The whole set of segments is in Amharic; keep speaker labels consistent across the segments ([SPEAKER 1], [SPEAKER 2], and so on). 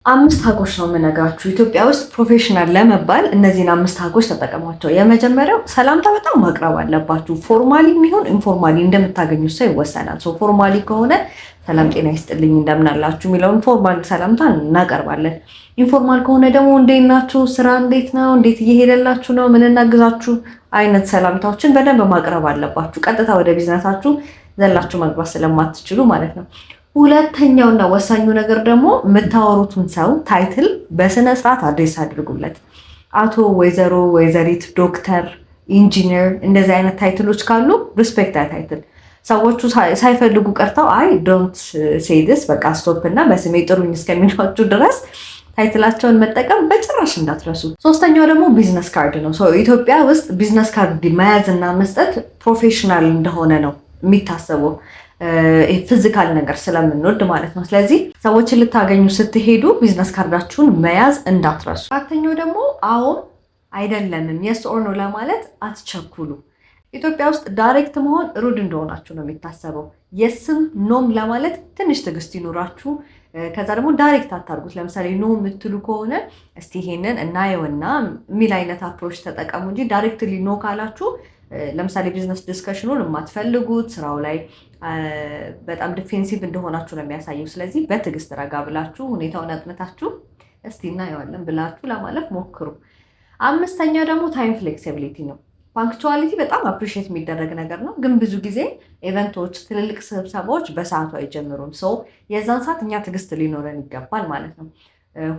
[SPEAKER 1] አምስት hack ኦች ነው የምነግራችሁ። ኢትዮጵያ ውስጥ professional ለመባል እነዚህን አምስት hack ኦች ተጠቀሟቸው። የመጀመሪያው ሰላምታ በጣም ማቅረብ አለባችሁ። Formally የሚሆን informally እንደምታገኙት ሰው ይወሰናል። So formally ከሆነ ሰላም ጤና ይስጥልኝ እንደምናላችሁ የሚለውን formal ሰላምታ እናቀርባለን። Informal ከሆነ ደግሞ እንዴት ናችሁ፣ ስራ እንዴት ነው፣ እንዴት እየሄደላችሁ ነው፣ ምን እናግዛችሁ አይነት ሰላምታዎችን በደንብ ማቅረብ አለባችሁ። ቀጥታ ወደ ቢዝነሳችሁ ዘላችሁ መግባት ስለማትችሉ ማለት ነው። ሁለተኛውና ወሳኙ ነገር ደግሞ የምታወሩትን ሰው title በስነ ስርዓት address አድርጉለት። አቶ፣ ወይዘሮ፣ ወይዘሪት፣ ዶክተር፣ ኢንጂነር እንደዚህ አይነት title ኦች ካሉ respect title። ሰዎቹ ሳይፈልጉ ቀርተው አይ don't say this፣ በቃ stop እና በስሜ ጥሩኝ እስከሚሏችሁ ድረስ title ኣቸውን መጠቀም በጭራሽ እንዳትረሱ። ሶስተኛው ደግሞ business card ነው። ኢትዮጵያ ውስጥ business card መያዝና መስጠት professional እንደሆነ ነው የሚታሰበው፣ physical ነገር ስለምንወድ ማለት ነው። ስለዚህ ሰዎችን ልታገኙ ስትሄዱ business card ኣችሁን መያዝ እንዳትረሱ። አራተኛው ደግሞ አዎም አይደለምም yes or no ለማለት አትቸኩሉ። ኢትዮጵያ ውስጥ direct መሆን rude እንደሆናችሁ ነው የሚታሰበው። Yes ም no ም ለማለት ትንሽ ትዕግስት ይኑራችሁ። ከዛ ደግሞ direct አታርጉት። ለምሳሌ no የምትሉ ከሆነ እስቲ ይሄንን እናየውና የሚል አይነት approach ተጠቀሙ እንጂ directly no ካላችሁ ለምሳሌ business discussion ኑን የማትፈልጉት፣ ስራው ላይ በጣም defensive እንደሆናችሁ ነው የሚያሳየው። ስለዚህ በትዕግስት ረጋ ብላችሁ ሁኔታውን አጥንታችሁ እስቲ እናየዋለን ብላችሁ ለማለፍ ሞክሩ። አምስተኛ ደግሞ time flexibility ነው። Punctuality በጣም appreciate የሚደረግ ነገር ነው፣ ግን ብዙ ጊዜ event ኦች፣ ትልልቅ ስብሰባዎች በሰዓቱ አይጀምሩም። So የዛን ሰዓት እኛ ትዕግስት ሊኖረን ይገባል ማለት ነው።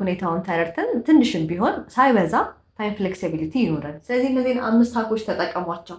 [SPEAKER 1] ሁኔታውን ተረድተን ትንሽም ቢሆን ሳይበዛ time flexibility ይኖረን። ስለዚህ እነዚህን አምስት hack ኦች ተጠቀሟቸው።